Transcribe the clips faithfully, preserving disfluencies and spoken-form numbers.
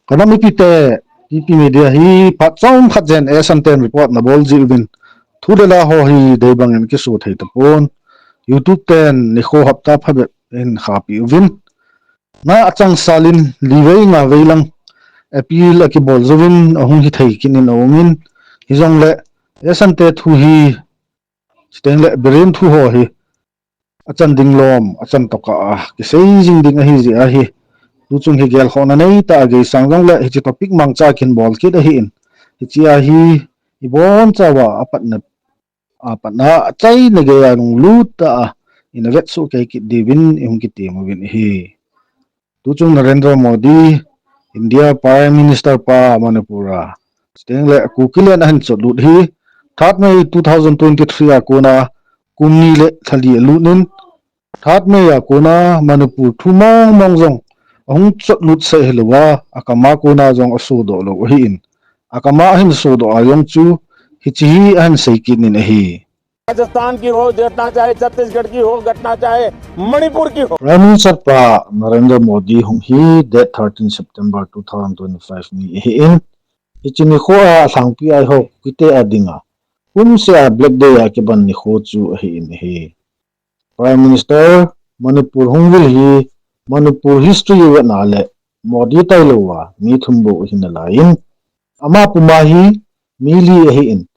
Kanam mipite, T P Media hi phat chomkhat jen A S M ten report nabol jiuvin, thu le la ho hi deibang in kiso thei tapon, YouTube ten nikho hapta phabep in khapi uvin. Na achang salin livei ngavei lang appeal akibol jouvin ahung hithei kit in aumin, hijongle A S M te thu hi chuteng le Biren thu ho hi achan ding lom, achan tokah a kisei jing ding ahi jeh ahi. Tuchung hi gelkhohna neitah a geisang jongle hiche topic mangcha a kin bol kit ahin. Hiche ahi ibonchauva apatna, apatna achaina geiya lunglut tah a ina vetsuh kei kit diuvin ihung kitem uvin ahi. Tuchung Narendra Modi, India Prime Minister pa Manipur a, chuteng le Kukiland ahin chotlut hi, third May two thousand twenty-three a kona kum ni le lha li alut in, third May a kona Manipur thu mong mong jong ahung chotlut seh hilouva, akam a kona jong asodoh lou ahin, akam a ahin sodoh a jong chu hiche hi ahin sei kit in ahi. Rajasthan की हो, घटना चाहे छत्तीसगढ़ की हो, घटना चाहे मणिपुर की हो। Prime Minister pa Narendra Modi hung hi date thirteen September two thousand twenty-five ni ahin, hiche nikho a alhangpi a eiho Kukite a dinga kumseh a Black Day a kiban nikho chu ahin ahi. Prime Minister Manipur hung vil hi Manipur history vetna le Modi tailouva mi thum bou ahi nalaiyin, ama puma hi mi li ahin,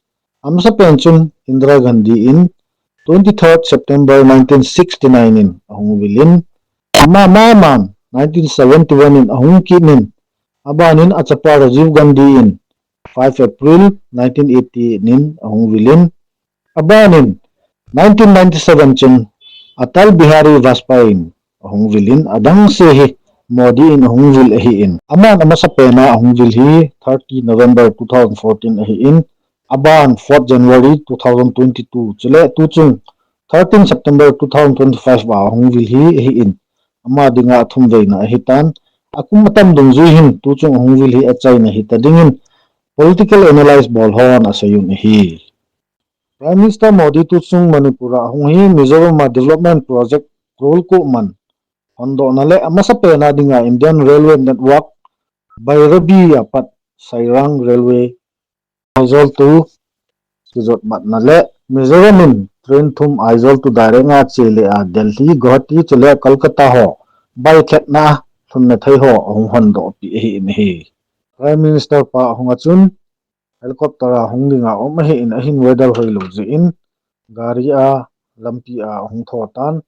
amasapen chun Indira Gandhi in twenty-third September nineteen sixty-nine in ahung vil in, ama maman nineteen seventy-one in ahung kit in, abanin achapa Rajiv Gandhi in five April nineteen eighty-eight in ahung vil in, abanin nineteen ninety-seven chun Atal Bihari Vajpayee in ahung vil in, adangse hi Modi in ahung vil ahin, aman amasapen a ahung vil hi thirty November two thousand fourteen ahin, aban fourth January two thousand twenty-two, chule tuchung thirteen September two thousand twenty-five a ahung vil hi ahin, ama dinga athumveina ahitan, akum atam dungjui hin tuchung ahung vil hi achaina hita dingin political analyse bol hon aseiyun ahi. Prime Minister Modi tuchung Manipur a ahung hi Mizoram a development project crore ko man hondohna le amasapen a dinga Indian Railway Network Bairabi a pat Sairang Railway Aizawl to kijot matna le Mizoram in train thum Aizawl to direct a che le a Delhi, Guwahati chule Kolkata ho baithletna lhunna thei ho ahung hondohpi ahin ahi. Prime Minister pa ahung a chun helicopter a hung dinga um ahin, ahin weather hoilou jeh in gari a lampi a ahung tho tan,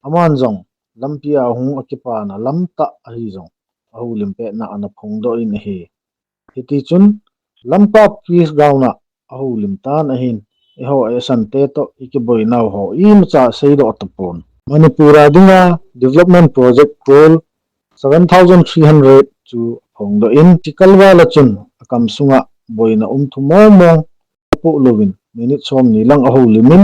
aman jong lampi a ahung akipana lamtah ahi jong ahoulim petna ana phongdoh in ahi. Hitichun Lamka Peace Ground a ahoulim tan ahin, eiho A S M te toh ikiboinau ho imacha seidoh tapon. Manipur a dinga development project crore seven thousand three hundred chu aphongdoh in, hiche kalval a chun akam sunga boina um thu mong mong apoh louvin minute somni lang ahoulim in,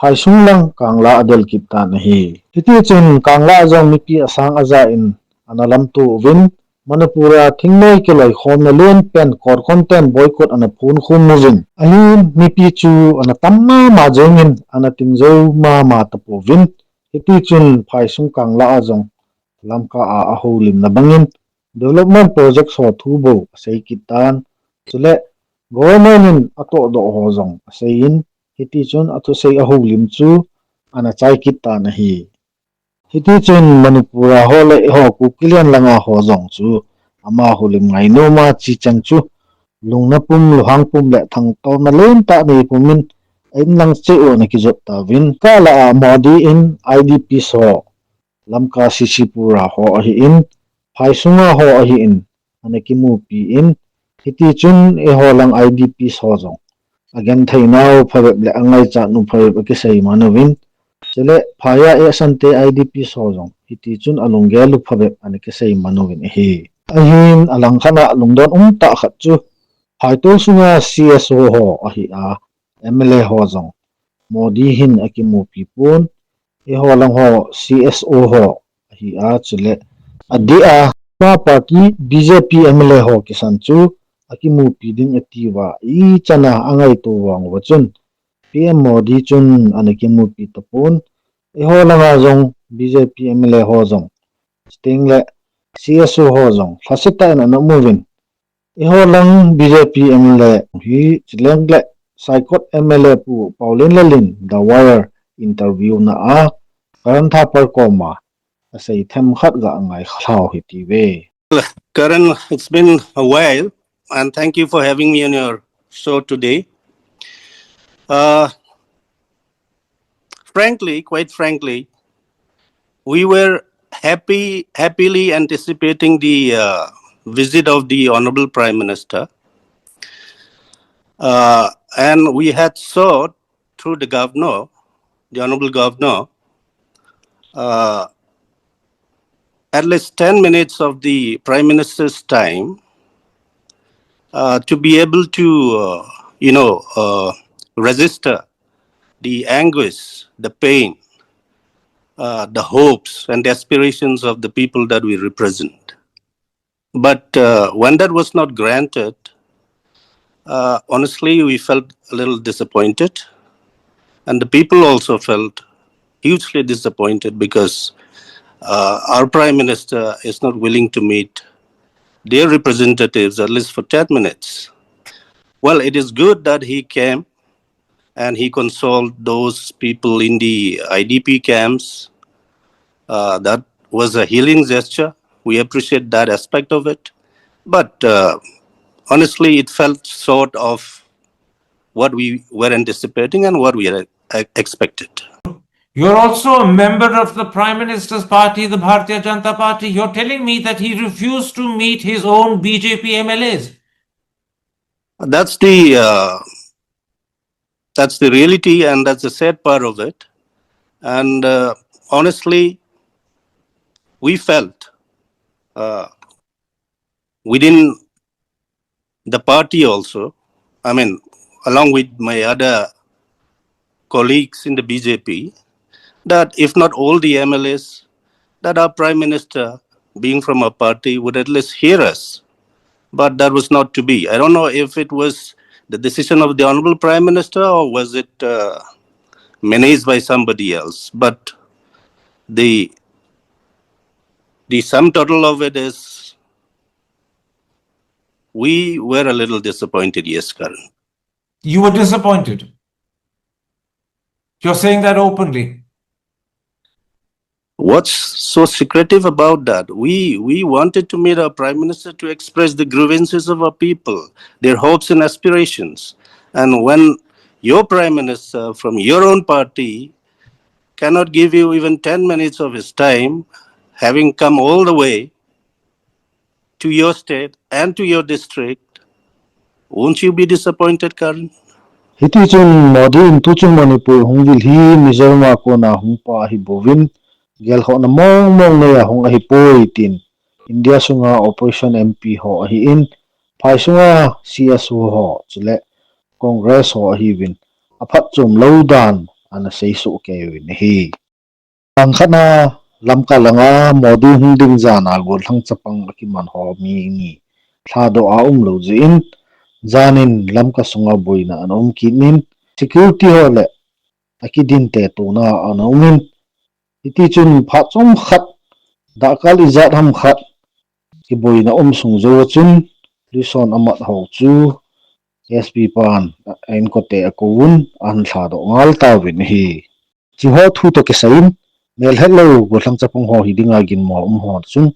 phaisung lang Kangla adel kit tan ahi. Hitichun Kangla a jong mipi asang aja in ana lamto uvin, Manipur a thingnoi kiloikhomna lenpen Korkhon ten boycott ana phonkhum uvin, ahin mipi chu ana tam mama jengin ana tingjou mama tapouvin, hitichun phaisung Kangla a jong Lamka a ahoulimna bangin development project ho thu bou asei kit tan, chule government in atohdoh ho jong aseiyin, hitichun athusei ahoulim chu ana chai kit tan ahi. Hitichun Manipur a ho le eiho Kukiland langa ho jong chu ama houlim ngainom a che cheng chu lungna pum, lunghang pum le thangtona lentah nei pumin a inlang cheh u ana kijot tauvin, kah lah a Modi in I D Ps ho, Lamka C C Pur a ho ahin, phaisunga ho ahin, ana kimupi in, hitichun eiho lang I D Ps ho jong agentheinau phabep le angaichatnu phabep akisei man uvin, chule phai a asante I D Ps ho jong hitichun alunggel u phabep ana kisei man uvin ahi. Ahin alangkhat a lungdon umtah khat chu phaitol sunga C S O ho ahi a, M L A ho jong Modi hin akimupi pon, eiho lang ho C S O ho ahi a, chule adeh a ama party B J P M L A ho kisan chu akimupi ding atiuva ichan a angaito vang uva chun P M Modi chun ana kimupi tapon, eiho langa jong B J P M L A ho jong, chutengle C S O ho jong lhasetah in ana umuvin. Eiho lang B J P M L A hi chutengle Saikot M L A Pu Paolienlal in The Wire interview na a Karan Thapar koma asei themkhat ga ngaikha lhau hite. Karan, it's been a while, and thank you for having me on your show today. Uh, frankly, quite frankly, we were happy, happily anticipating the uh, visit of the Honorable Prime Minister. Uh, and we had sought through the governor, the Honorable Governor, uh, at least ten minutes of the Prime Minister's time uh, to be able to, uh, you know, uh, register the anguish, the pain, uh, the hopes, and the aspirations of the people that we represent. But uh, when that was not granted, uh, honestly, we felt a little disappointed. And the people also felt hugely disappointed because uh, our prime minister is not willing to meet their representatives, at least for ten minutes. Well, it is good that he came and he consoled those people in the I D P camps. Uh, that was a healing gesture. We appreciate that aspect of it. But uh, honestly, it felt short of what we were anticipating and what we had e- expected. You're also a member of the Prime Minister's party, the Bharatiya Janata Party. You're telling me that he refused to meet his own B J P M L As. That's the uh, that's the reality, and that's the sad part of it. And uh, honestly, we felt uh, within the party also, I mean, along with my other colleagues in the B J P, that if not all the M L As, that our prime minister, being from our party, would at least hear us. But that was not to be. I don't know if it was the decision of the honorable prime minister or was it uh, managed by somebody else. But the the sum total of it is we were a little disappointed, yes, Karan. You were disappointed. You're saying that openly. What's so secretive about that? We we wanted to meet our prime minister to express the grievances of our people, their hopes and aspirations. And when your prime minister from your own party cannot give you even ten minutes of his time, having come all the way to your state and to your district, won't you be disappointed, Karan? Hiti chun Modi in tuchung Manipur hung vil hi Mizoram a kona hung pa ahi bouvin, gelkhohna mong mong nei a hung ahi poi tin India sunga opposition M P ho ahin, phai sunga C S O ho chule Congress ho ahiuvin, aphatchom lou dan ana seisoh kei uvin ahi. Langkhat na Lamka langa Modi hung ding jan a gollhang chapang akiman ho mi ni lhadoh a um lou jeh in, jan in Lamka sunga boina ana um kit in, security ho le akidin te tona ana um in, hiti chun phatchom khat, dahkal ijat ham khat, kiboina um sung jou a chun, Luson Amat ho chu S P pan a inkote akouvun, ahin lhadoh ngal tauvin ahi. Hiche ho thu toh kisai in, melhet lou gollhang chapang ho hi dinga ginmo um ho chun,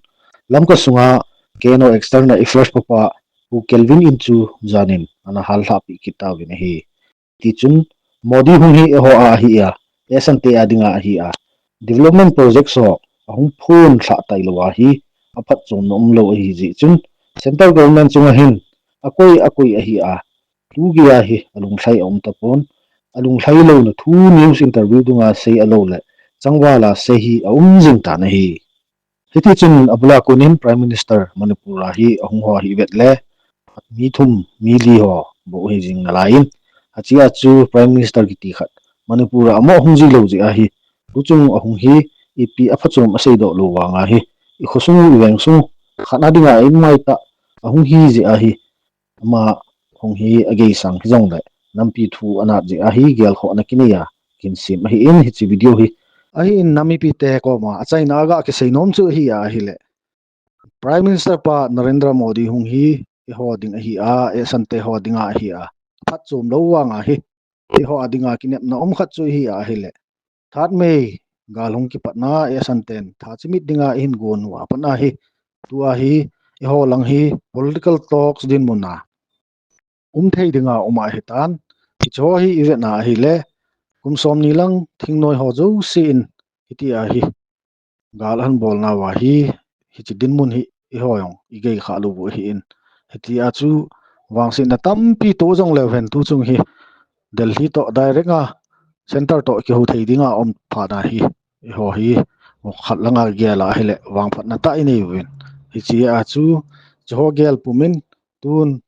Lamka sunga K N O External Affairs papa Pu Kelvin in chu jan in ana hallhah peh kit tauvin ahi. Tichun Modi hung hi eiho a ahi a, eisang te a dinga ahi a, development projects ho ahung phonlhah tailou a hi aphatchomna umlou ahi jeh chun, central government chunga hin akoi akoi ahi a, tugei a hi alunglhai aum tapon, alunglhai louna thu news interview dunga sei alou le, changval a sei hi aum jing tan ahi. Hiti chun abul a kon in Prime Minister Manipur a hi ahung ho hi vet le, mi thum mi li ho bou hi jing nalai in, achea chu Prime Minister kiti khat Manipur a amoh hung ji lou jeh a hi, tuchung ahung hi ipi aphatchom aseidoh lou vang a hi, ikhosung iveng sung khat na dinga imai tah ahung hi jeh a hi, ama hung hi ageisang hijongle, nampi thu anat jeh ahi, gelkhohna kinei a, kinsem ahin, hiche video hi. Ahin namipite koma achaina a gakisei nom chu ahi a ahile, Prime Minister pa Narendra Modi hung hi eiho ding ahi a, eisante ho dinga ahi a, phatchom lou vanga hi eiho a dinga kinepna um khat chu ahi a ahile, Third May gal hung kipatna eisanten tha chimit dinga eihin gon uva pat ahi, tua hi eiho lang hi political talks dinmun a um thei dinga um ahitan, hiche ho hi ivetna ahile, kum somni lang thingnoi ho jousen hitia hi gal ahin bolnauva hi, hiche dinmun hi eiho jong igei kha lou u ahin, hitia chu vangsetna tampi toh jongleu hen, tuchung hi Delhi toh direct a centre toh kihou thei dinga um phat ahi, eiho hi khat langa gel a ahile vangphatna tah inei uvin, hichea chu, hiche ho gel pumin tun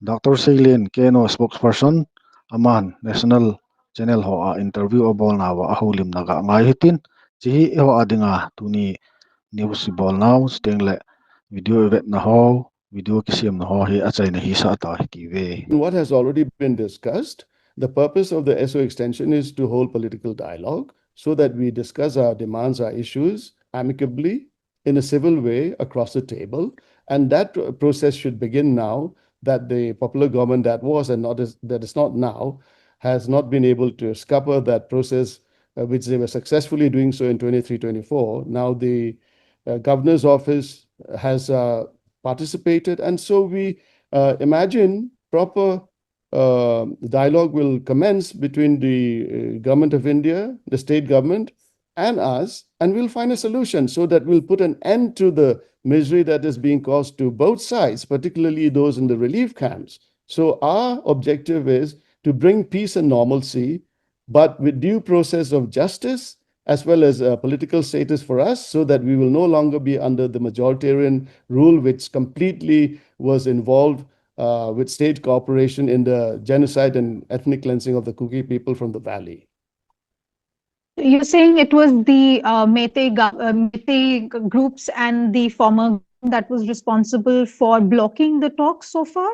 Doctor Seilen, K N O spokesperson, aman national channel ho a interview abolnauva ahoulimna gangai hitin, hiche hi eiho a dinga tuni news ibolnau, chuteng le video ivetna ho, video kisemna ho hi achaina hisah tah hitiuve. What has already been discussed, the purpose of the S O extension is to hold political dialogue so that we discuss our demands, our issues amicably in a civil way across the table. And that process should begin now, that the popular government that was and not is, that is not now has not been able to scupper that process, uh, which they were successfully doing so in twenty-three twenty-four. Now the uh, governor's office has uh, participated, and so we uh, imagine proper uh, dialogue will commence between the uh, government of India, the state government, and us, and we'll find a solution so that we'll put an end to the misery that is being caused to both sides, particularly those in the relief camps. So our objective is to bring peace and normalcy, but with due process of justice as well as a political status for us, so that we will no longer be under the majoritarian rule, which completely was involved uh, with state cooperation in the genocide and ethnic cleansing of the Kuki people from the valley. You're saying it was the uh, Meitei, uh, Meitei groups and the former that was responsible for blocking the talks so far?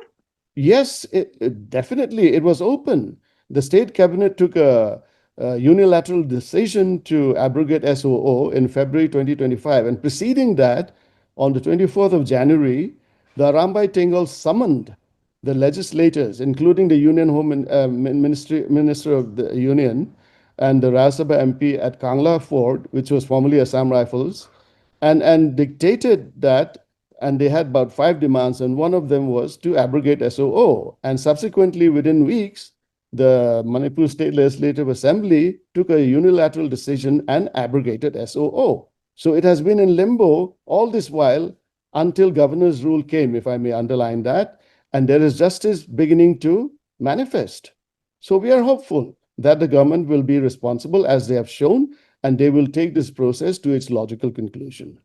Yes, it, it, definitely. It was open. The state cabinet took a, a unilateral decision to abrogate S O O in February twenty twenty-five. And preceding that, on the twenty-fourth of January, the Arambai Tenggol summoned the legislators, including the Union Home uh, Ministry, Minister of the Union and the Rajya Sabha M P at Kangla Fort, which was formerly Assam Rifles, and, and dictated that, and they had about five demands, and one of them was to abrogate S O O. And subsequently, within weeks, the Manipur State Legislative Assembly took a unilateral decision and abrogated S O O. So it has been in limbo all this while until governor's rule came, if I may underline that, and there is justice beginning to manifest. So we are hopeful that the government will be responsible as they have shown, and they will take this process to its logical conclusion.